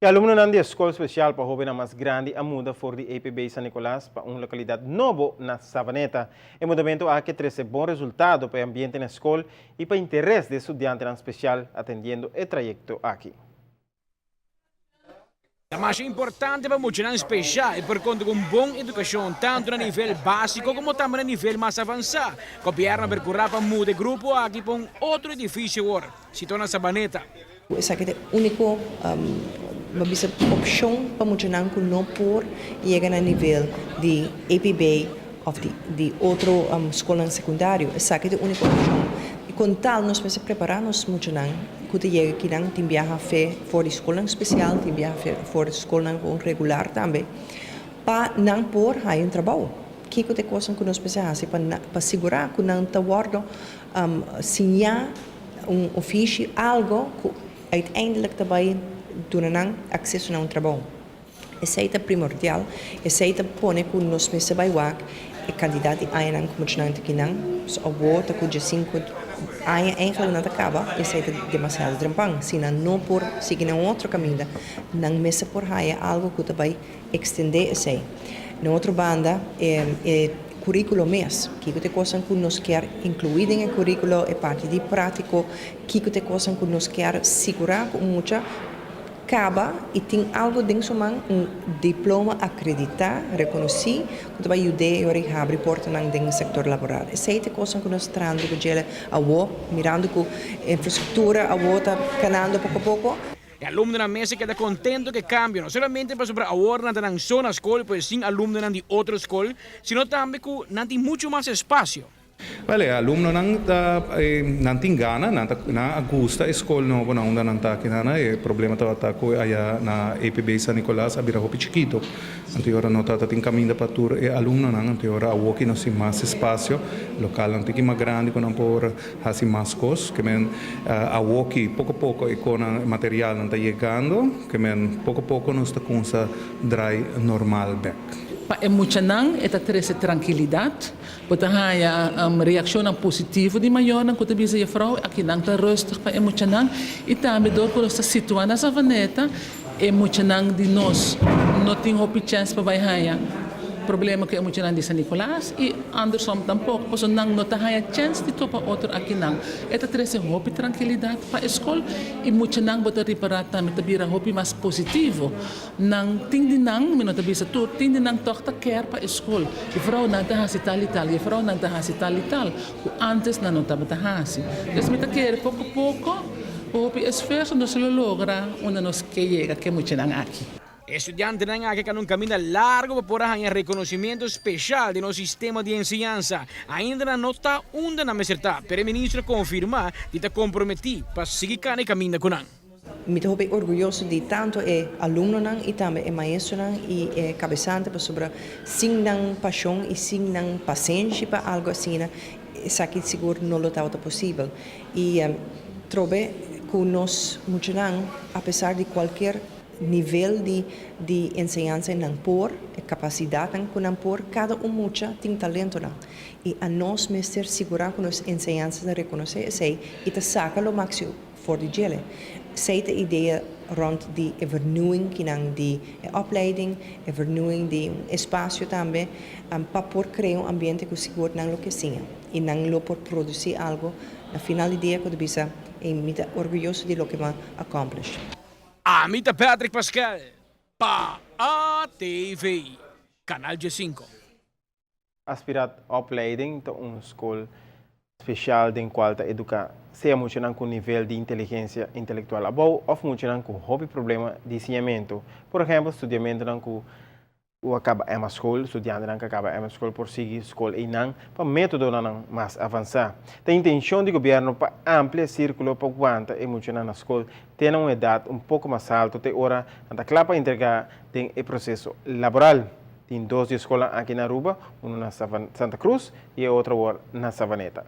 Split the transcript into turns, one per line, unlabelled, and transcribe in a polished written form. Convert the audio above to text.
E alumnonan di e skol spesial pa hóbennan mas grandi a muda for di EPB San Nicolas pa un lokalidat nobo na Savaneta. E mudamentu aki a trese bon resultado pa e ambiente na e skol i pa interes di e studiantenan spesial atendiendo e trayekto aki.
Ta masha importante pa muchanan spesial por konta ku un bon edukashon tantu na nivel básiko komo tambe na nivel mas avansá. Gobièrnu a perkurá pa muda e grupo aki pa un otro edifisio awor, situá na Sabaneta.
Esaki ta e úniko bo bisa opshon pa muchanan ku no por yega na nivel di EPB òf di otro skolnan sekundario. Esaki ta e úniko opshon. I kon tal nos mester prepará nos muchanan ku ta yega akinan tin biaha fe for di skolnan spesial, tin biaha fe for di skolnan regular tambe pa nan por haña un trabou. Kiko ta e kosnan ku nos mester hasi pa pa sigurá ku nan ta wòrdu siñá un ofishi, algo ku uiteindelijk ta bai duna nan akseso na un trabou. Esei ta primordial, esei ta pone ku nos mester bai wak e kantidat di añanan ku muchanan ta kinan. So awor ta ku diesinku aña eigenlijk nan ta kaba, esei ta demasiado trempan. Si nan no por sigui na un otro kaminda, nan mester por haya algo ku ta bai Extendé esei. Na otro banda, e curriculo mes, kiko ta e cosnan cu nos kier inclui den e curriculo, e parti di practico, kiko ta e cosnan cu nos kier sigura cu un mucha caba y tin algo den su man, un diploma acredita, reconoci, cu ta bay yud'é e ora y habri portanan den e sector laboral. Esei ta e cosnan cu nos trahando cu djele awo, mirando cu infrastructura awo ta canando poco a poco.
E alumnonan mes a keda kontento ku e kambio, no solamente pasobra awor nan ta nan so na skol pues sin alumnonan di otro skol, sino tambe ku nan tin muchu mas espasio.
Wèl, e alumnonan ta, nan tin gana, nan ta, nan a gusta e skol nobo na unda nan ta aki nan. E problema tabata ku aya na EPB San Nicolas a bira hopi chikito. Anto e ora no tabata tin kaminda pa tur e alumnonan. Anto e ora awoki nos tin mas espasio, lokalnan tiki mas grandi ku nan por Hasi mas kos, ke men awoki poko poko e konan, e materialnan ta yegando, ke men poko poko nos ta kumsa drai normal bek.
Pa e muchanan e ta trese trankilidat. Bo ta haña reakshonnan positivo di mayornan ku ta bisa, Jefrou, akinan ta rustig pa e muchanan. I tambe dor ku nos ta situá na Savaneta, e muchanan di nos no tin hopi chèns pa bai haña problema ku e muchanan di San Nicolas i andersom tampoko, pasobra nan no ta haña chèns di topa otro akinan. E ta trese hopi trankilidat pa e skol i muchanan bo ta ripará tambe ta bira hopi mas positivo. Nan tin di nan, mi no ta bisa tur, tin di nan tòg ta kèr pa e skol. Jefrou nan ta hasi tal i tal, jefrou nan ta hasi tal i tal, ku ántes nan no tabata hasi. Dus mi ta kere poko poko. Ku hopi esfuerso nos lo logra unda nos ke yega ke muchanan aki.
E studiantenan aki a kana un kaminda largu pa por a haña rekonosimiento speshal di nos sistema di enseñansa. Ainda nan no ta unda nan mester ta, pero e ministro a konfirmá di ta komprometí pa sigui kana e kaminda ku nan.
Mi ta hopi orguyoso di tantu e alumnonan i tambe e maestronan i e kabesante pasobra sin nan pashon i sin nan pasenshi pa algu asina esaki sigur no lo tabata posibel. I trobe ku nos muchanan apesar di kualkier nivel di di enseñansa nan por, e kapasidatnan ku nan por, kada un mucha tin talentonan. I anos mester sigurá ku nos enseñansa ta rekonosé esei i ta saka lo máksimo for di djele. Esei ta e idea rònt di e vernieuwing kinan di e opleiding, e vernieuwing di un espasio tambe pa por krea un ambiente ku sigur nan lo ke siña i nan lo por produsí algu na final di dia ku ta bisa, Ey, mi ta orguyoso di loke m'a accomplish.
Ami ta Patrick Pascal pa ATV, Canal 15.
Aspirat Opleiding ta un skol spesial den kual ta eduká sea muchanan ku nivel di inteligensia intelektual abou òf muchanan ku hopi problema di siñamentu. Por ehèmpel, studiamentunan ku a kaba Emma School, studiantenan ku a kaba Emma School por sigui skol einan pa métodonan mas avansá. Ta intenshon di gobièrnu pa amplia e sírkulo pa wanta e muchanan na skol te na un edat un poko mas haltu te ora nan ta kla pa entregá den e proseso laboral. Tin dos di e skolnan aki na Aruba, uno na Santa Cruz y e otro awor na Savaneta.